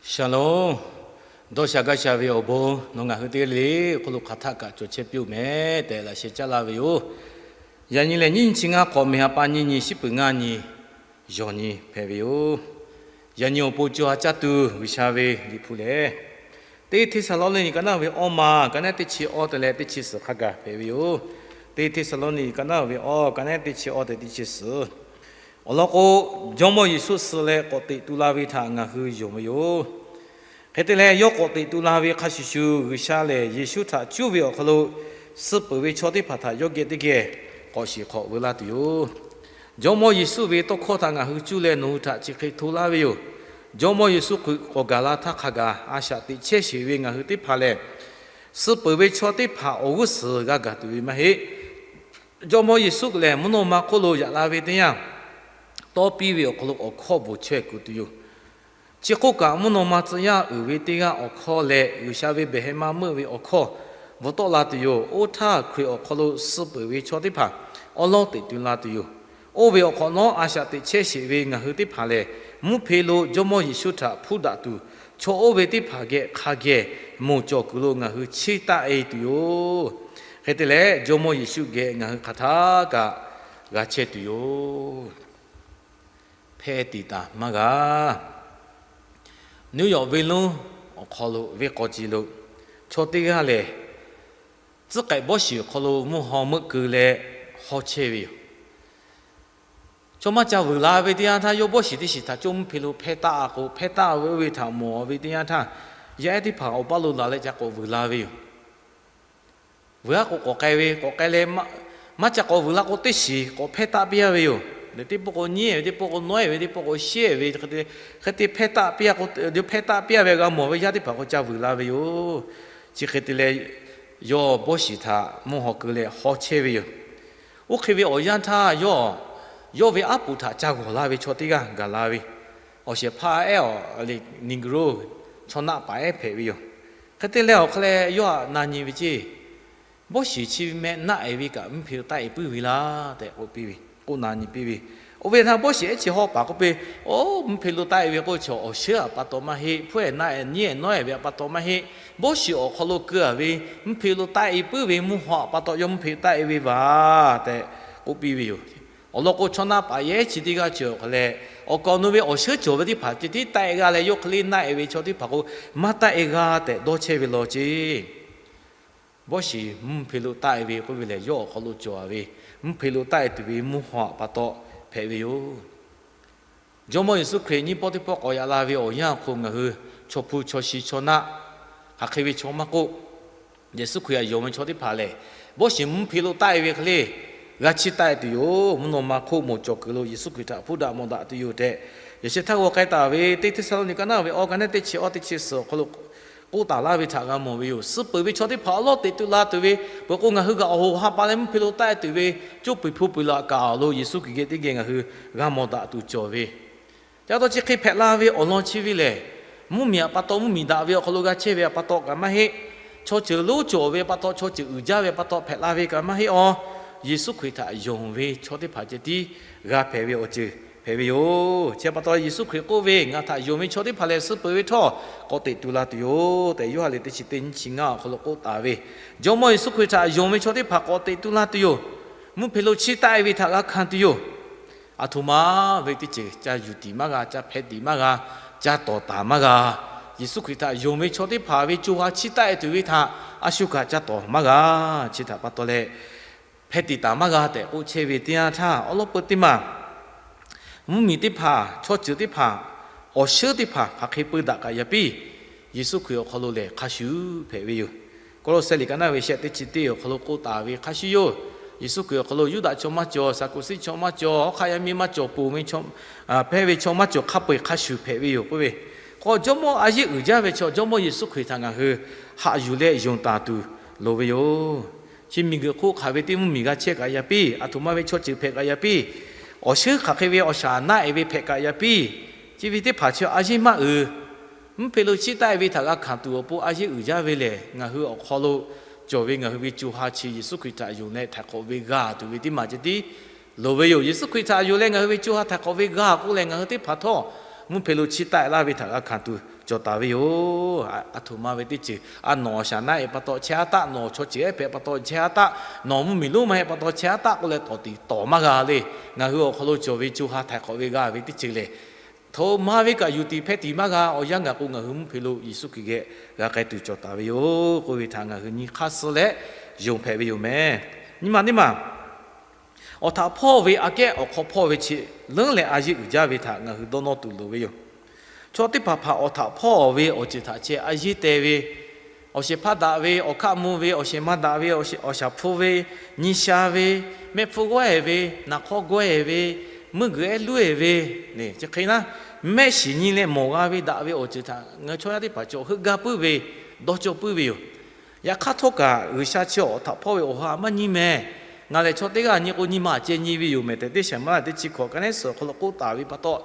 Shalom. Dawˇ sha gaˇ sha ve awˬ bon nawˬ ngaˬ hui teˇ g'aˇ le le awˬ hk'aw lo hk'aˬ htaˆ kaꞈ cawˬ chehˇ piˇ-oˬ meh tehꞈ laꞈ sheh caˉ laˇ ve yoˬ. Yaꞈ nyi lehˬ, nyiˇ nyi chi ngaˇ k'awꞈ mehˍ ha pa nyiˇ nyi shiˉ peuˬ ngaˇ nyi yawˬ nyi hpehꞈ ve yoˬ. Yaꞈ nyi awˬ pon co ha caˇ tuˬ G'uiˬsha ve Liꞈ hpu lehˬ, Teˇ Hteˇsaˍlawˇniˆ ka naˉ ve awˇ ma, ka naˉ teˇ chi awˇ te leh teˇ chi suhˍ hk'a gaˬ hpehꞈ ve yoˬ. Teˇ Hteˇsaˍlawˇniˆ ka naˉ ve awˇ, ka naˉ teˇ chi awˇ te teˇ chi suhˍ. Awˬ lawn k'o, Jawˇmawˇ Yeˍsuˆ suh leh k'awꞈ teꞈ tu la ve htaꞈ ngaˬ hui yonˍ ve yoˬ. Hk'e te leh, yawˇ k'awꞈ teꞈ tu la ve hk'a shuˍ shuˍ, G'uiˬsha lehˬ Yeˍsuˆ htaꞈ cuˇ ve awˬ hk'aw lo suh peuˬ ve chaw teˇ hpaˍ htaꞈ yawˇ geh teˇ geh k'awꞈ shiˍ hk'awꞈ veu laˇ tuˬ yoˬ. Jawˇmawˇ Yeˍsuˆ ve tawˇ hkawˇ htaꞈ ngaˬ hui cuˇ leh nawˬ hui htaꞈ chi hk'e hto laˇ ve yoˬ. Jawˇmawˇ Yeˍsuˆ Hkriꞈ k'awꞈ gaˬ la htaˇ hk'a gaˬ a shaꞈ teꞈ chehˇ sheˍ ve ngaˬ hui teˇ hpaˍ lehˬ, suh peuˬ ve chaw teˇ hpaˍ awˬ g'uˇ suhˍ g'a gaˬ tuˬ ve maˇ heˆ. Jawˇmawˇ Yeˍsuˆ lehˬ, mvuhˇ naw ma hk'oˆ lo yaꞈ la ve teˇ yanˇ, tawˇ piˇ ve awˬ hk'aw lo awˬ hkawˇ bvuhˬ chaweh kuˬ tuˬ yoˬ. Chi hk'oˆ kaꞈ, mvuhˇ naw ma tcuh yaˇ uiˍ ve teˇ g'aˇ awˬ hkawˇ leh G'uiˬsha ve behˬ heh ma meuˆ ve awˬ hkawˇ bvuhꞈ tawˆ la tuˬ yoˬ. Oˇ htaˇ, Hkriꞈ awˬ hk'aw lo suh peuˬ ve chaw teˇ hpaˍ awˉ lawˉ teꞈ tu la tuˬ yoˬ. Oˇ ve awˬ hk'awꞈ nawˉ, a shaꞈ teꞈ chehˇ sheˍ ve ngaˬ hui teˇ hpaˍ lehˬ, mvuhˇ hpe lo Jawˇmawˇ Yeˍsuˆ htaꞈ hpuˇ daꞈ tuˬ, chaw oˇ ve teˇ hpaˍ geh hk'a geh moˬ cawˬ kuiˬ lo ngaˬ hui chiˇ taˆ e tuˬ yoˬ. Hk'e te leh, Jawˇmawˇ Yeˍsuˆ geh ngaˬ hui hk'aˬ htaˆ kaꞈ g'a chehˇ tuˬ yoˬ. Hpehˇ tiˍ taˍ maˇ g'a. New York venˇ lonˉ awˬ hk'aw lo venˇ k'aw ce lo chaw teˇ g'aˇ lehˬ, tcuhˉ k'ehꞈ bawˇ shiˍ awˬ hk'aw lo mvuhˇ haw meuˆ keu leh hawˉ chehˇ ve yoˬ. Chaw maˇ ca vuiˬ la ve teˇ yanˇ htaˇ, yawˇ bawˇ shiˍ teˇ shiˍ htaꞈ cawˇ mvuhˇ hpe lo hpehˇ taˆ k'o, hpehˇ taˆ ve oˇ ve htaꞈ mawˬ ve teˇ yanˇ htaˇ, yaˇ ehˉ teˇ hpaˍ awˬ paˇ lo laˬ leh ca k'awꞈ vuiˬ la ve yoˬ. Vuiˬ-a k'o k'awꞈ k'ai ve, k'awꞈ k'ai leh, maˇ ca k'awꞈ vuiˬ la k'o, teˇ shiˍ k'awꞈ hpehˇ taˆ piˇ-a ve yoˬ. Teˇ pawˆ k'o nyiˉ-e ve, teˇ pawˆ k'o nawˉ-e ve, teˇ pawˆ k'o sheˉ-e ve, hk'e te hpehˇ taˆ piˇ-a k'o, hpehˇ taˆ piˇ-a ve g'a mawˬ ve yaˇ teˇ hpaˍ k'o, ca vuiˬ la ve yoˬ. Chi hk'e te leh, yawˇ bawˇ shiˍ htaꞈ mvuhˇ haw keu leh hawˉ chehˇ ve yoˬ. Oˇ hk'e ve awˬ yanˇ htaˇ, yawˇ yawˇ ve aˉ poꞈ htaꞈ ca g'awˬ la ve chaw teˇ g'aˇ gaˬ la ve, awˬ shehˍ hpaˇ ehˉ awˬ le, Negro, chaw naˆ paˍ ehˉ hpehꞈ ve yoˬ. Hk'e te leh, awˬ hk'a leh yawˇ htaꞈ na nyi ve ceˇ, bawˇ shiˍ chi ve meh naˆ-e ve kaꞈ mvuhˇ hpe lo taˆ-e puiˉ ve laˇ tehꞈ k'oˆ piˇ ve, k'oˆ na nyi piˇ ve. Oˇ ve htaˇ, bawˇ shiˍ ehˉ chi hawˉ paˍ k'oˆ piˇ, Oˇ, mvuhˇ hpe lo taˆ-e ve k'o, chaw awˬ sheˉ awˬ pa taw maˇ heˆ. Hpuˉ-e naˆ-e nyiˉ-e nawˉ-e ve awˬ pa taw maˇ heˆ. Bawˇ shiˍ awˬ hk'aw lo keu-a ve, mvuhˇ hpe lo taˆ-e puiˉ ve mvuhˇ haw awˬ pa taw yawˇ mvuhˇ hpe taˆ-e ve vaˬ tehꞈ k'oˆ piˇ ve yoˬ. Awˬ lawn k'o, chaw naˆ paˍ yehˉ chi teˇ g'aˇ cawˬ hk'aˬ leh, awˬ kaˍ awˬ nu ve awˬ sheˉ cawˬ ve teˇ hpaˍ ceh tiˉ taˆ-e g'a leh, yawˇ hk'e le naˆ-e ve chaw teˇ hpaˍ k'o, maˇ taˆ-e g'a tehꞈ dawˇ chehˇ ve law ceˇ. Bawˇ shiˍ mvuhˇ hpe lo taˆ-e ve k'oˆ ve lehˬ, yawˇ awˬ hk'aw lo cawˬ-a ve, mvuhˇ hpe lo taˆ-e tuˬ ve mvuhˇ haw awˬ pa taw hpehꞈ ve yoˬ. Jawˇmawˇ Yeˍsuˆ Hkriꞈ nyiˇ pawˆ teˇ pawˆ k'awꞈ yaꞈ la ve awˬ yanˇ awˬ hk'oˆ, ngaˬ hui chaw hpu chaw shi chaw naˆ, hk'aˬ hk'e ve chaw maˇ k'oˆ, Yeˍsuˆ Hkriꞈ htaꞈ yonˍ ve chaw teˇ hpaˍ lehˬ, bawˇ shiˍ mvuhˇ hpe lo taˆ-e ve hk'e le g'a chiˇ taˆ-e tuˬ yoˬ. Mvuhˇ naw ma hk'oˆ mawˬ cawˬ kuiˬ lo Yeˍsuˆ Hkriꞈ htaꞈ hpuˇ daꞈ mawˬ daꞈ tuˬ yoˬ tehꞈ, yaꞈ sheh htaˇ g'aw k'ai taˍ ve Teˇ Hteˇsaˍlawˇniˆ ka naˉ ve awˇ, ka naˉ teˇ chi awˇ teˇ chi suhˍ awˬ hk'aw lo k'oˆ taˍ laˇ ve htaꞈ g'a mawˬ ve yoˬ. Suh peuˬ ve chaw teˇ hpaˍ awˉ lawˉ teꞈ tu la tuˬ ve, peuˬ k'o ngaˬ hui kaꞈ awˬ hoꞈ ha pa leh mvuhˇ hpe lo taˆ-e tuˬ ve, coˇ puiˬ hpu puiˬ laꞈ kaꞈ awˬ lo Yeˍsuˆ Hkriꞈ geh teˇ geh ngaˬ hui g'a mawˬ daꞈ tuˬ cawˬ ve, ca taw chi hk'e hpehꞈ la ve awˬ lawn chi ve lehˬ, mvuhˇmiˬ awˬ pa taw, mvuhˇmiˬ daꞈ ve awˬ hk'aw lo g'a chehˇ ve awˬ pa taw kaꞈ maˇ heˆ. Chaw ceuˬ lonˉ cawˬ ve pa taw, chaw ceuˬ uiˍ jaˇ ve pa taw hpehꞈ la ve kaꞈ maˇ heˆ awˬ. Yeˍsuˆ Hkriꞈ htaꞈ yonˍ ve chaw teˇ hpaˍ ceh tiˉ g'a hpehꞈ ve awˬ ceuˬ hpehꞈ ve yoˬ. Chi pa taw Yeˍsuˆ Hkriꞈ k'oˆ ve, Ngaˬ htaꞈ yonˍ ve chaw teˇ hpaˍ lehˬ, suh peuˬ ve htawˇ k'awꞈ teꞈ tu la tuˬ yoˬ tehꞈ, Yoˇhanˬ liꞈ teˇ chi teˇ nyiˇ chi ngaˇ awˬ hk'aw lo k'oˆ taˍ ve, Jawˇmawˇ Yeˍsuˆ Hkriꞈ htaꞈ yonˍ ve chaw teˇ hpaˍ k'awꞈ teꞈ tu la tuˬ yoˬ. Mvuhˇ hpe lo chiˇ taˆ-e ve htaꞈ g'a hkanˍ tuˬ yoˬ. Aˬ htoꞈ ma ve teˇ ceuˬ ca yuˬ tiˍ maˇ g'a, ca hpehꞈ tiˍ maˇ g'a, ca tawˍ taˍ maˇ g'a. Yeˍsuˆ Hkriꞈ htaꞈ yonˍ ve chaw teˇ hpaˍ ve co ha chiˇ taˆ-e tuˬ ve htaꞈ a shu kaꞈ ca tawˍ maˇ g'a. Chi htaꞈ pa taw leh, hpehꞈ tiˍ taˍ maˇ g'a tehꞈ k'oˆ chehˇ ve teˇ yanˇ htaˇ, awˉ lawˉ peu teˇ maˬ mvuhˇmiˬ teˇ hpaˍ, chaw ceuˬ teˇ hpaˍ, awˬ sheˉ teˇ hpaˍ hk'aˬ hk'e peu daꞈ kaꞈ yaꞈ piˇ, Yeˍsuˆ Hkriꞈ awˬ hk'aw lo lehˬ hk'a shuˍ hpehꞈ ve yoˬ. Kawˇlawˇsehˇ liꞈ ka naˉ ve shehˆ teˇ chi teˇ awˬ hk'aw lo k'oˆ taˍ ve hk'a shuˍ yoˬ. Yeˍsuˆ Hkriꞈ awˬ hk'aw lo Yuˇdaꞈ chaw maˇ cawˬ, Saˍkuˍsiˆ chaw maˇ cawˬ, hawˉ hk'aˆ yaˇ miˇ maˇ cawˬ, ponˬ ve chaw, hpehˇ ve chaw maˇ cawˬ, hk'a peu-eˬ hk'a shuˍ hpehꞈ ve yoˬ k'oˆ ve. K'o Jawˇmawˇ a yeˇ uiˍ jaˇ ve chaw Jawˇmawˇ Yeˍsuˆ Hkriꞈ htaꞈ ngaˬ hui haꞈ yuˬ leh yonˍ taˍ tuˬ loˍ ve yoˬ. Chi miˬguiˬ hk'oˆ hk'aˬ ve teˇ mvuhˇmiˬ g'a chehˇ kaꞈ yaꞈ piˇ, aˬ htoꞈ ma ve chaw ceuˬ hpehꞈ kaꞈ yaꞈ piˇ, awˬ sheˉ hk'aˬ hk'e ve awˬ shaˍ naˆ-e ve hpehꞈ kaꞈ yaꞈ piˇ, chi ve teˇ hpaˍ chi a yeˇ maˇ uiˍ. Mvuhˇ hpe lo chiˇ taˆ-e ve htaꞈ g'a hkanˍ tuˬ awˬ pon a yeˇ uiˍ jaˇ ve lehˬ, ngaˬ hui awˬ hk'aw lo cawˬ ve ngaˬ hui ve co ha chi Yeˍsuˆ Hkriꞈ htaꞈ yonˍ leh htaiˍ hk'awꞈ ve g'a tuˬ ve teˇ maˬ ceh tiˉ loˍ ve yoˬ. Yeˍsuˆ Hkriꞈ htaꞈ yonˍ leh ngaˬ hui ve co ha htaiˍ hk'awꞈ ve g'a k'oˆ leh, ngaˬ hui teˇ hpaˍ htawˇ mvuhˇ hpe lo chiˇ taˆ-e laˇ ve htaꞈ g'a hkanˍ tuˬ cawˬ taˍ ve yoˬ. Aˬ htoꞈ ma ve teˇ ceuˬ, a nawˬ awˬ shaˍ naˆ-e pa taw chehˇ-a taˆ, nawˬ chaw ceuˬ ehˉ hpehꞈ pa taw chehˇ-a taˆ, nawˬ mvuhˇmiˬ lonˉ ma heh pa taw chehˇ-a taˆ k'oˆ leh tawˍ tiˍ tawˍ maˇ g'a le. Ngaˬ hui awˬ hk'aw lo cawˬ ve co ha htaiˍ hk'awꞈ ve g'a ve teˇ ceuˬ lehˬ, htoꞈ ma ve kaꞈ yuˬ tiˍ hpehˇ tiˍ maˇ g'a. Awˬ yanˇ gaˬ k'o ngaˬ hui mvuhˇ hpe lo Yeˍsuˆ Hkriꞈ geh g'a k'ai tuˬ cawˬ taˍ ve yoˬ k'oˆ ve htaꞈ ngaˬ hui nyi hk'aˇ suh leh yonˍ hpehꞈ ve yoˬ meh. Nyi ma teˇ maˬ, awˬ htaꞈ hpawˇ ve aꞈ kehˉ awˬ hk'aw hpawˇ ve chi leuˉ leh a yeˇ uiˍ jaˇ ve htaꞈ ngaˬ hui dawˇ nawˇ tuˬ loˍ ve yoˬ. Chaw teˇ hpaˍ hpaˍ awˬ htaꞈ hpawˇ ve awˬ ceuˬ htaꞈ ceh a yeˇ teh ve, awˬ shehˍ hpaˇ daꞈ ve, awˬ hkaˆ mvuh ve, awˬ shehˍ ma daꞈ ve, awˬ shaˍ hpu ve, nyi sha ve, mehˆ hpfuhˇ g'awˇ-e ve, naˍ hk'awˇ gawˇ-e ve, meuˇ g'uiˬ ehˉ luˉ-e ve, chi hk'e naˉ, mehˆ shiˍ nyi leh mawˬ g'a ve daꞈ ve awˬ ceuˬ htaꞈ ngaˬ hui chaw yaˇ teˇ hpaˍ cawˬ heuˆ gaˇ puiˉ ve, dawˇ cawˇ puiˉ ve yoˬ. Yaꞈ hk'aˇ htawˇ kaꞈ G'uiˬsha chi awˬ htaꞈ hpawˇ ve awˬ ha maˇ nyi mehˍ. Ngaˬ lehˬ chaw teˇ g'aˇ nyi k'o nyi ma ceh nyi ve yoˬ mehˍ tehꞈ, teˇ Shehˍ maˇ laˇ teˇ chi hkawꞈ ka neˉ suhˍ awˬ hk'aw lo k'oˆ taˍ ve pa taw,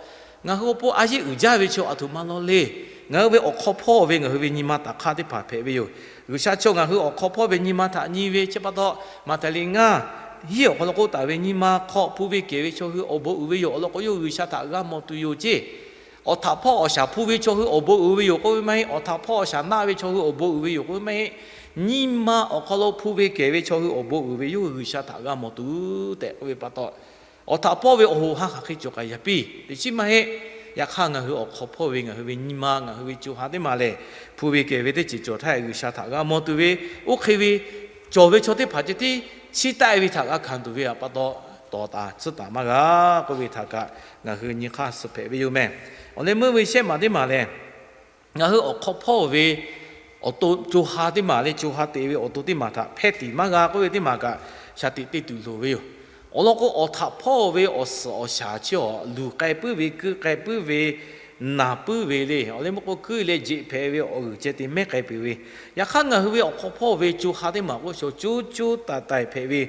ngaˬ hui awˬ pon a yeˇ uiˍ jaˇ ve chaw aˬ htoꞈ ma law le. Ngaˬ hui ve awˬ hk'aw hpawˇ ve ngaˬ hui ve nyi ma taˍ hk'aˇ teˇ hpaˍ hpehꞈ ve yoˬ. G'uiˬsha chaw ngaˬ hui awˬ hk'aw hpawˇ ve nyi ma htaꞈ nyi ve chi pa taw, Maꞈhtehˍ liꞈ ngaˇ hiˉ awˬ hk'aw lo k'oˆ taˍ ve, nyi ma hk'aw hpu ve kehˬ ve chaw hui awˬ bon uiˍ ve yoˬ. Awˬ lawn k'o, yawˇ hui G'uiˬsha htaꞈ g'a mawˬ tuˬ yoˬ ceˇ. Awˬ htaꞈ hpawˇ awˬ shaˍ hpu ve chaw hui awˬ bon uiˍ ve yoˬ k'oˆ ve maˇ heˆ. Awˬ htaꞈ hpawˇ awˬ shaˍ naˆ ve chaw hui awˬ bon uiˍ ve yoˬ k'oˆ ve maˇ heˆ. Nyi ma awˬ hk'aw lo hpu ve kehˬ ve chaw hui awˬ bon uiˍ ve yawˇ hui G'uiˬsha htaꞈ g'a mawˬ tuˬ tehꞈ k'oˆ ve pa taw, awˬ htaꞈ hpawˇ ve awˬ hoꞈ ha hk'aˬ hk'e cawˬ kaꞈ yaꞈ piˇ teꞈ chiˉ maˇ heˆ. Yaꞈ hk'aˇ ngaˬ hui awˬ hk'aw hpawˇ ve ngaˬ hui ve nyi ma, ngaˬ hui ve co ha teˇ maˬ lehˬ, hpu ve kehˬ ve teˇ ceuˬ cawˬ htaˇ G'uiˬsha htaꞈ g'a mawˬ tuˬ ve, oˇ hk'e ve cawˬ ve chaw teˇ hpaˍ ceh tiˉ chiˇ taˆ-e ve htaꞈ g'a hkanˍ tuˬ ve pa taw, tawˍ taˍ tcuhˉ taˍ maˇ g'a k'oˆ ve htaꞈ kaꞈ ngaˬ hui nyi hk'aˇ suh hpehꞈ ve yoˬ mehˍ. Awˬ leh meuˇ ve shehˆ maˬ teˇ maˬ lehˬ, ngaˬ hui awˬ hk'aw hpawˇ ve awˬ to co ha teˇ maˬ leh co ha teꞈ ve awˬ to teˇ maˬ htaꞈ hpehˇ tiˍ maˇ g'a k'oˆ ve teˇ maˬ kaꞈ shaˍ tiꞈ te tuˬ loˍ ve yoˬ. Awˬ lawn k'o, awˬ htaꞈ hpawˇ ve awˬ suhˍ awˬ shaˍ chi awˬ luˬ k'ai puiˉ ve, keu k'ai puiˉ ve, naˬ puiˉ ve le. Awˬ leh meuˇ k'o, keu leh jeꞈ hpehꞈ ve awˬ g'uiˬ ceh te mehˉ k'ai peuˬ ve. Yaꞈ hk'aˇ ngaˬ hui ve awˬ hk'aw hpawˇ ve co ha teˇ maˬ k'o, shaˍ coˇ coˇ taiˍ taiˍ hpehꞈ ve,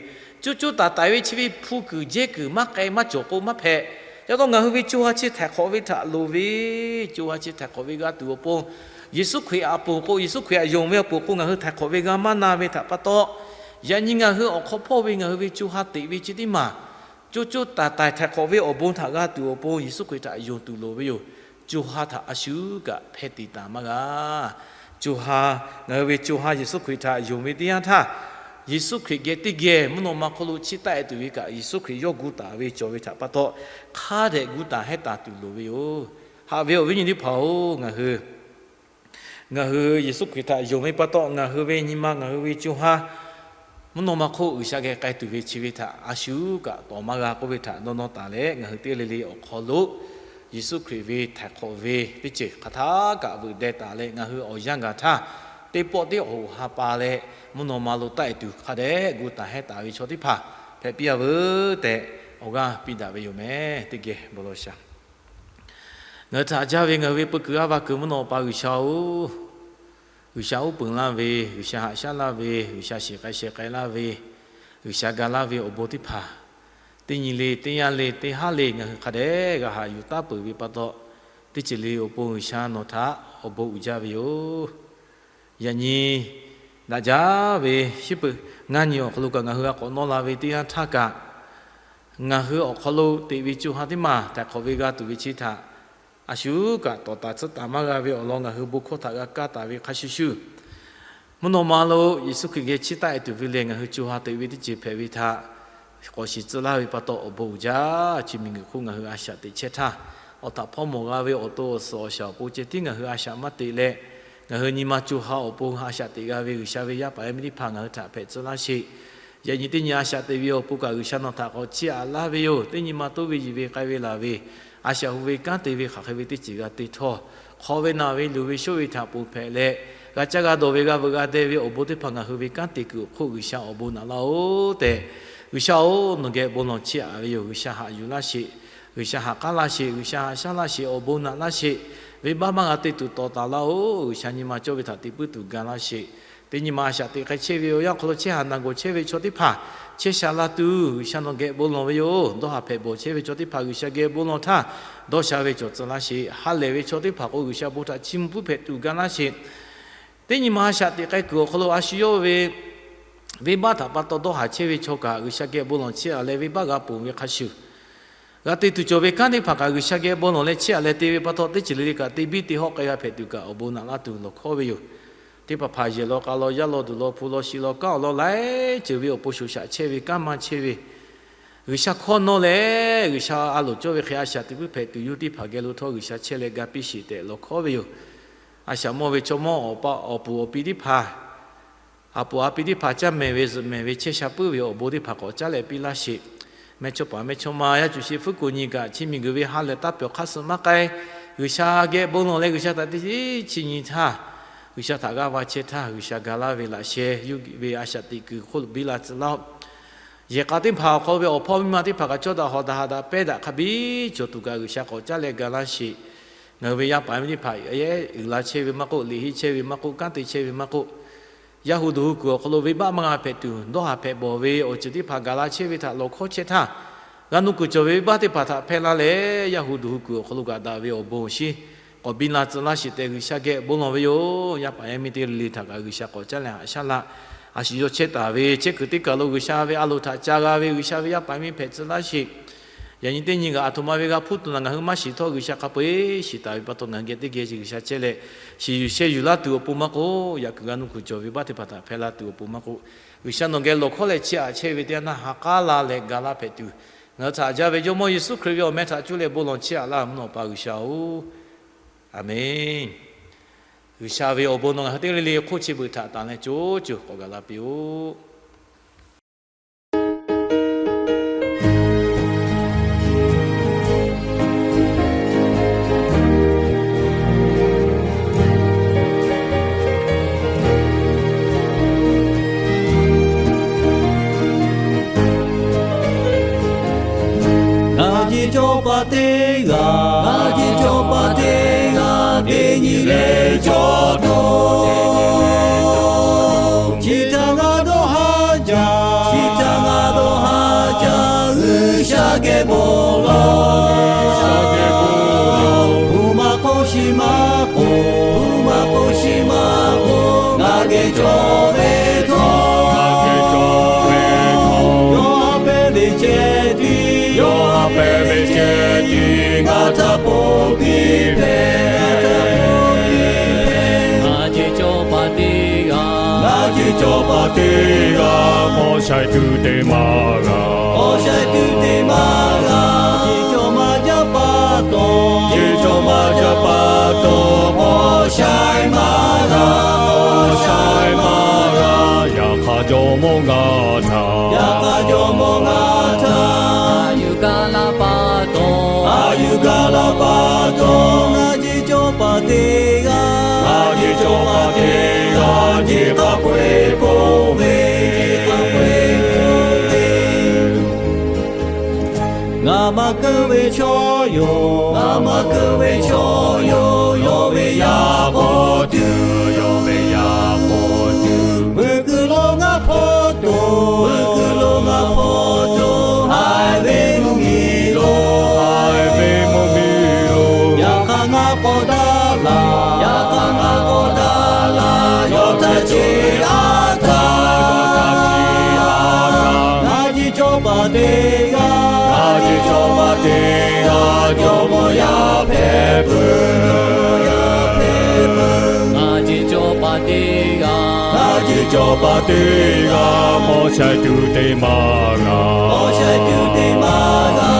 coˇ coˇ taiˍ taiˍ ve chi ve hpu kuiˬ jehˇ kuiˬ maˇ k'ai maˇ cawˬ k'o maˇ hpehꞈ. Ca taw ngaˬ hui ve co ha chi htaiˍ hk'awꞈ ve htaꞈ loˍ ve, co ha chi htaiˍ hk'awꞈ ve g'a tuˬ awˬ pon, Yeˍsuˆ Hkriꞈ aꞈ ponˬ k'o, Yeˍsuˆ Hkriꞈ aꞈ yonˍ ve awˬ ponˬ k'o, ngaˬ hui htaiˍ hk'awꞈ ve g'a maˇ na ve htaꞈ pa taw, yaꞈ nyi ngaˬ hui awˬ hk'aw hpawˇ ve ngaˬ hui ve co ha teꞈ ve chi teˇ maˬ, coˇ coˇ taiˍ taiˍ htaiˍ hk'awꞈ ve awˬ bon htaꞈ g'a tuˬ awˬ pon Yeˍsuˆ Hkriꞈ htaꞈ yonˍ tuˬ loˍ ve yoˬ. Co ha htaꞈ a shu kaꞈ hpehˇ tiˍ taˍ maˇ g'a. Co ha, ngaˬ hui ve co ha Yeˍsuˆ Hkriꞈ htaꞈ yonˍ ve teˇ yanˇ htaˇ, Yeˍsuˆ Hkriꞈ geh teˇ geh mvuhˇ naw ma hk'oˆ lo chiˇ taˆ-e tuˬ ve kaꞈ Yeˍsuˆ Hkriꞈ yawˇ gu taˍ ve cawˬ ve htaꞈ pa taw, hk'a dehꞈ gu taˍ hehˉ taˍ tuˬ loˍ ve yoˬ. Haꞈ ve awˬ viˉ nyi teˇ hpaˍ-oˬ, ngaˬ hui ngaˬ hui Yeˍsuˆ Hkriꞈ htaꞈ yonˍ ve pa taw, ngaˬ hui ve nyi ma, ngaˬ hui ve co ha mvuhˇ naw ma hk'oˆ G'uiˬsha geh k'ai tuˬ ve chi ve htaꞈ a shu kaꞈ tawˍ maˇ g'a k'oˆ ve htaꞈ dawˇ nawˇ taˍ leh, ngaˬ hui teˇ g'aˇ le le awˬ hk'aw lo Yeˍsuˆ Hkriꞈ ve htaiˍ hk'awꞈ ve teˇ ceuˬ hk'aˬ htaˇ kaꞈ veuꞈ deh taˍ leh, ngaˬ hui awˬ yanˇ gaˬ htaˇ teˇ pawˆ teˇ awˬ hoꞈ ha pa leh, mvuhˇ naw ma lo taˆ-e tuˬ hk'a dehꞈ gu taˍ hehˉ taˍ ve chaw teˇ hpaˍ hpehꞈ piˇ-a veuˬ tehꞈ, awˬ g'aˇ piˇ daꞈ ve yoˬ mehˍ. Teˇ geh bon lawˬ shaˍ. Ngaˬ hui htaꞈ jaˇ ve ngaˬ hui ve peu kuiˬ aˉ va kuiˬ mvuhˇ naw pa G'uiˬsha-oˬ, G'uiˬsha uˉ peunˍ laˇ ve, G'uiˬsha haꞈ shaˉ laˇ ve, G'uiˬsha shiˍ k'ai sheh k'ai laˇ ve, G'uiˬsha ga laˇ ve awˬ bon teˇ hpaˍ, teˇ nyi le, teˇ yanˇ le, teˇ haˉ le ngaˬ hui hk'a dehꞈ g'a haꞈ yuˬ taˉ peuˬ ve pa taw, teˇ ceuˬ le awˬ pon G'uiˬsha nawˬ htaꞈ awˬ bon uiˍ jaˇ ve yoˬ. Yaꞈ nyi daꞈ jaˇ ve shiˉ peuˬ ngaˇ nyi awˬ hk'aw lo kaꞈ ngaˬ hui a k'awꞈ nawˇ la ve teˇ yanˇ htaˇ kaꞈ, ngaˬ hui awˬ hk'aw lo teꞈ ve co ha teˇ maˬ htaiˍ hk'awꞈ ve g'a tuˬ ve chi htaꞈ a shu kaꞈ tawˍ taˍ tcuhˉ taˍ maˇ g'a ve awˬ lawn ngaˬ hui bon hkawˇ htaꞈ g'a kaˇ taˍ ve hk'a shuˍ shuˍ, mvuhˇ naw ma lo Yeˍsuˆ Hkriꞈ geh chiˇ taˆ-e tuˬ ve lehˬ, ngaˬ hui co ha teꞈ ve teˇ ceuˬ hpehꞈ ve htaꞈ k'awꞈ shiˍ tcuh laˇ ve pa taw awˬ bon uiˍ jaˇ. Chi miˬguiˬ hk'oˆ ngaˬ hui a shaꞈ teꞈ chehˇ htaˇ, awˬ htaꞈ hpawˇ mawˬ g'a ve awˬ to awˬ suhˍ awˬ shaˍ awˬ pon ceh tiˉ ngaˬ hui a shaꞈ maˇ teꞈ leh, ngaˬ hui nyi ma co ha awˬ pon a shaꞈ teꞈ g'a ve G'uiˬsha ve yaˇ paˍ yaˇ miˇ teˇ hpaˍ ngaˬ hui htaꞈ hpehꞈ tcuh laˇ sheˍ. Yaꞈ nyi teˇ nyi a shaꞈ teꞈ ve awˬ pon kaꞈ G'uiˬsha nawˬ htaꞈ k'awꞈ chiˇ aꞈ laˇ ve yoˬ. Teˇ nyi ma toˇ ve yiˬ ve k'ai ve laˬ ve, a shaꞈ hu ve kanˉ te ve hk'aˬ hk'e ve teˇ ceuˬ g'a te htawˇ, hk'aw ve naˬ ve luˬ ve shoˆ ve htaꞈ ponˬ hpehꞈ leh, g'a caˇ g'a dawˬ ve g'a veuꞈ g'a deh ve awˬ bon teˇ hpaˍ ngaˬ hui ve kanˉ te kuiˬ awˬ hk'oˆ G'uiˬsha awˬ bon naꞈ laˇ-oˬ tehꞈ, G'uiˬsha-oˬ, nawˬ geh bon lawˬ chiˇ aꞈ ve yoˬ. G'uiˬsha haꞈ yuˬ laˇ sheˍ. G'uiˬsha haꞈ k'aˉ laˇ sheˍ. G'uiˬsha haꞈ shaˉ laˇ sheˍ. Awˬ bon naꞈ laˇ sheˍ. Venˇbaˆ maˇ g'a te tuˬ tawˍ taˍ laˇ-oˬ. G'uiˬsha nyi ma cawˇ ve htaꞈ te puiˉ tuˬ ga laˇ sheˍ. Teˇ nyi ma a shaꞈ teꞈ k'ai chehˇ ve awˬ yanˇ awˬ hk'aw lo chehˇ haꞈ naˬ gawˬ chehˇ ve chaw teˇ hpaˍ chehˇ sha la tuˬ G'uiˬsha nawˬ geh bon lawˬ ve yoˬ. Dawˇ haˍ hpehꞈ bawˬ chehˇ ve chaw teˇ hpaˍ G'uiˬsha geh bon lawˬ htaˇ, dawˇ sha ve cawˬ tcuh laˇ sheˍ. Ha lehˬ ve chaw teˇ hpaˍ k'o G'uiˬsha bon htaꞈ chiˇ mvuh puiˉ hpehꞈ tuˬ ga laˇ sheˍ. Teˇ nyi ma a shaꞈ teꞈ k'ai kuiˬ awˬ hk'aw lo a shu yawˇ ve venˇbaˆ htaꞈ pa taw dawˇ haˍ chehˇ ve chaw kaꞈ G'uiˬsha geh bon lawˬ chiˇ aꞈ leh venˇbaˆ g'a ponˬ ve hk'a shuˍ, g'a te tuˬ cawˬ ve kanˉ teˇ hpaˍ kaꞈ G'uiˬsha geh bon lawˬ leh chehˇ aꞈ leh te ve pa taw, teˇ ceuˬ le le kaꞈ te biˇ te hawˆ k'ai g'a hpehꞈ tuˬ kaꞈ awˬ bon naꞈ laˇ tuˬ lawˬ hkawˉ ve yoˬ. Teˇ hpaˍ hpaˍ yehˬ law k'a law yaˇ law duˬ law hpu law shi law kanˉ awˬ lawn laiˉ ceuˬ ve awˬ pon shoˍ shaꞈ chehˇ ve kanˉ maˇ chehˇ ve G'uiˬsha hkawˇ nawˇ leh, G'uiˬsha a loˍ cawˇ ve hk'e a shaꞈ teꞈ puiˉ hpehꞈ tuˬ, yawˇ teˇ hpaˍ geh lo htawˇ G'uiˬsha chehˇ leh ga piˇ sheˍ tehꞈ lawˬ hkawˉ ve yoˬ. A shaꞈ mawˇ ve chaw mawˇ awˬ pa awˬ puˍ awˬ pi teˇ hpaˍ, a puˍ a pi teˇ hpaˍ caˇ mehˍ ve zuhꞈ mehˍ ve chehˇ sha puiˉ ve awˬ bon teˇ hpaˍ k'awꞈ caˉ leh piˇ laˇ sheˍ. Mehˇchawˇpaˍ mehˇchawˇma yaˇ cuˬ sheˍ hpuˉ ko nyi kaꞈ, chi miˬguiˬ ve ha lehˬ taˇ pyawˬ hk'aˇ suh maˇ k'ai. G'uiˬsha geh bon lawˬ leh G'uiˬsha htaꞈ teˇ chi nyi htaˇ, G'uiˬsha htaꞈ g'aˇ va chehˇ htaˇ, G'uiˬsha ga laˇ ve laꞈ sheh yuˇ ve a shaꞈ teꞈ kuiˬ hk'oˆ lo biˇ la tcuh laˇ-oˆ. Yehˬ k'a teˇ hpaˍ awˬ hk'aw ve awˬ hpawˇ miˇ ma teˇ hpaˍ kaꞈ cawˇ daꞈ hawˍ daꞈ haꞈ daꞈ pehˇ daꞈ hk'a biˇ cawˬ tuˬ kaꞈ G'uiˬsha k'awꞈ caˉ leh ga laˇ sheˍ. Ngaˬ hui ve yaˇ paˍ miˇ teˇ hpaˍ ehˉ uiˍ la chehˇ ve maˇ k'oˆ, liꞈ henˇ chehˇ ve maˇ k'oˆ, kanˉ te chehˇ ve maˇ k'oˆ, yaˇ hu duˬ hu kuiˬ awˬ hk'aw lo venˇbaˆ maˇ g'a hpehꞈ tuˬ, dawˇ haˍ hpehꞈ bawˬ ve awˬ ceuˬ teˇ hpaˍ gaˬ la chehˇ ve htaꞈ lawˬ hkawˇ chehˇ htaˇ, g'a nuˇ kuiˬ cawˬ ve venˇbaˆ teˇ hpaˍ htaꞈ hpehˇ laˇ leh, yaˇ hu duˬ hu kuiˬ awˬ hk'aw lo kaꞈ daꞈ ve awˬ bon awˬ shinˉ k'awꞈ biˇ la tcuh laˇ sheˍ tehꞈ G'uiˬsha geh bon lawˬ ve yoˬ. Yaˇ paˍ yaˇ miˇ teˇ le le htaꞈ kaꞈ G'uiˬsha k'awꞈ caˉ leh haꞈ shaˉ laˇ. A shu yawˇ chehˇ taˍ ve chehˇ kuiˬ teˇ kaˬ lo G'uiˬsha ve a loˍ htaꞈ ca g'a ve G'uiˬsha ve yaˇ paˍ miˇ hpehꞈ tcuh laˇ sheˍ. Yaꞈ nyi teˇ nyi kaꞈ aˬ htoꞈ ma ve g'a hpuˇ tuˬ naˬ ngaˬ hui maˇ shiˍ htawˇ, G'uiˬsha hk'a peu-eˬ shiˍ taˍ ve pa taw, ngaˬ hui geh teˇ geh G'uiˬsha chehˇ leh, shiˍ yuˬ sheh yuˬ laˇ tuˬ awˬ pon maˇ k'oˆ, yaꞈ kuiˬ g'a nuˇ kuiˬ cawˬ ve venˇbaˆ teˇ hpaˍ htaꞈ hpehˇ laˇ tuˬ awˬ pon maˇ k'oˆ, G'uiˬsha nawˬ geh lawˬ hkawˉ leh chiˇ aꞈ chehˇ ve teˇ yanˇ htaˇ ha k'aˉ la leh ga laˇ hpehꞈ tuˬ, ngaˬ hui htaꞈ jaˇ ve Jawˇmawˇ Yeˍsuˆ Hkriꞈ ve awˬ meh htaꞈ cuˇ leh bon lawˬ chiˇ aꞈ laˇ mvuhˇ naw Awˬ pa G'uiˬsha-oˬ, Aˍmenˇ. G'uiˬsha ve awˬ bon nawˬ ngaˬ hui teˇ g'aˇ le le hk'oˆ chi beuꞈ htaꞈ tanˬ leh co co k'awꞈ gaˬ la piˇ-oˆ. Ngaˬ jeˬ cawˇ paˍ teˇ g'aˇ, ngaˬ jeˬ cawˇ paˍ teˇ g'aˇ, teˇ nyi leh cawˇ tuˬ, chi htaꞈ ngaˬ dawˇ haˍ jaˇ, chi htaꞈ ngaˬ dawˇ haˍ jaˇ, G'uiˬsha geh bon lawˬ, G'uiˬsha geh bon lawˬ. Uˉ maˇ k'oˆ, shiˍ maˇ k'oˆ, uˉ maˇ k'oˆ, shiˍ maˇ k'oˆ, ngaˬ geh cawˬ ve htawˇ, ngaˬ geh cawˬ ve htawˇ, yawˇ haꞈ pehˇ ve ceh tiˉ, yawˇ haꞈ pehˇ ve ceh tiˉ ngaˬ htaꞈ ponˬ piˇ hpehꞈ. Ngaˬ jeˬ cawˇ paˍ teˇ g'aˇ, ngaˬ jeˬ cawˇ paˍ teˇ g'aˇ, hpaw shaiˍ tuˬ te maˇ g'a, hpaw shaiˍ tuˬ te maˇ g'a. Jeˬ cawˇ maˇ jaˇ pa taw, jeˬ cawˇ maˇ jaˇ pa taw, hpaw shaiˍ maˇ g'a, hpaw shaiˍ maˇ g'a. Yaꞈ hk'aˇ Jawˇmawˇ ngaˬ htaꞈ, yaꞈ hk'aˇ Jawˇmawˇ ngaˬ htaꞈ, a yuˬ gaˇ la pa taw, a yuˬ gaˇ la pa taw, ngaˬ jeˬ cawˇ paˍ teˇ g'aˇ, ngaˬ jeˬ cawˇ paˍ teˇ g'aˇ, jeˬ k'a peu-eˬ ponˬ ve, jeˬ k'a peu-eˬ ponˬ ve. Ngaˬ maˇ keu ve chaw yoˬ, ngaˬ maˇ keu ve chaw yoˬ, yawˇ ve yaˇ hpaw tuˬ, yawˇ ve yaˇ hpaw tuˬ, meuˬ kuiˬ lo ngaˬ hpaw toˬ, meuˬ kuiˬ lo ngaˬ hpaw toˬ, haiˬ ve mvuhˇ miˬ lo, haiˬ ve mvuhˇ miˬ lo, yaꞈ hk'aˇ ngaˬ k'awꞈ daꞈ laˬ, yaꞈ hk'aˇ ngaˬ k'awꞈ daꞈ laˬ, yawˇ htaꞈ chiˇ aꞈ htaˇ, ngaˬ jeˬ cawˇ paˍ teˇ g'aˇ, ngaˬ jeˬ cawˇ paˍ teˇ g'aˇ, Jawˇmawˇ yaˇ hpehꞈ peuˬ, Jawˇmawˇ yaˇ hpehꞈ peuˬ. Ngaˬ jeˬ cawˇ paˍ teˇ g'aˇ, ngaˬ jeˬ cawˇ paˍ teˇ g'aˇ, hpaw shaiˍ tuˬ te maˇ g'a, hpaw shaiˍ tuˬ te maˇ g'a.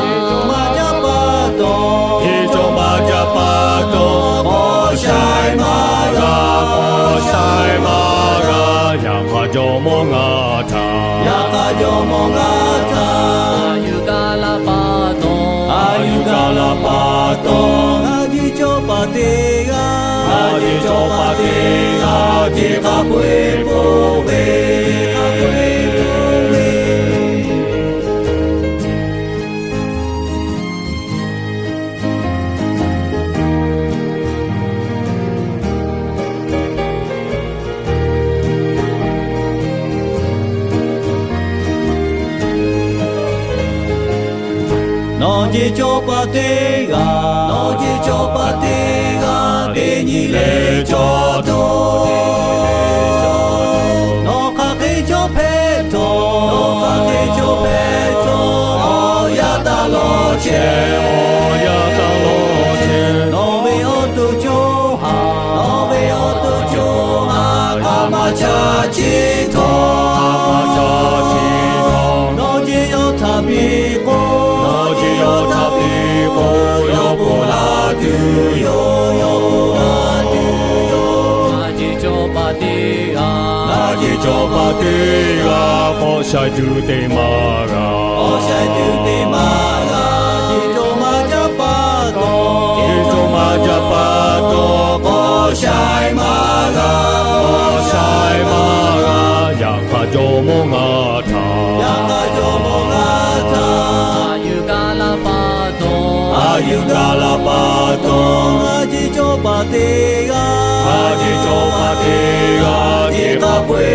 Jeˬ cawˇ maˇ jaˇ pa taw, jeˬ cawˇ maˇ jaˇ pa taw, hpaw shaiˍ maˇ g'a, hpaw shaiˍ maˇ g'a. Yaꞈ hk'aˇ Jawˇmawˇ ngaˬ htaꞈ, yaꞈ hk'aˇ Jawˇmawˇ ngaˬ htaꞈ, a yuˬ gaˇ la pa taw, a yuˬ gaˇ la pa taw, ngaˬ jeˬ cawˇ paˍ teˇ g'aˇ, ngaˬ jeˬ cawˇ paˍ teˇ g'aˇ, jeˬ k'a peu-eˬ ponˬ ve, jeˬ k'a peu-eˬ ponˬ ve. Nawˬ jeˬ cawˇ paˍ teˇ g'aˇ, nawˬ jeˬ cawˇ paˍ teˇ g'aˇ, teˇ nyi leh cawˇ tuˬ, nawˬ hk'aˬ hk'e cawˇ hpehꞈ htawˇ, nawˬ hk'aˬ hk'e cawˇ hpehꞈ htawˇ, awˬ yanˇ taˇ lawˬ teˇ g'aˇ k'awꞈ sha tuˬ te maˇ g'a. K'awꞈ sha tuˬ te maˇ g'a. Chi cawˬ maˇ jaˇ pa taw, chi cawˬ maˇ jaˇ pa taw, k'awꞈ sha maˇ g'a, k'awꞈ sha maˇ g'a. Yaꞈ hk'aˇ jawˇmawˇ ngaˬ htaꞈ, yaꞈ hk'aˇ jawˇmawˇ ngaˬ htaꞈ, a yuˬ gaˬ la pa taw, a yuˬ gaˬ la pa taw, ngaˬ chi cawˬ pa teˇ g'aˇ, ngaˬ chi cawˬ pa teˇ g'aˇ, teˇ hk'a peu-e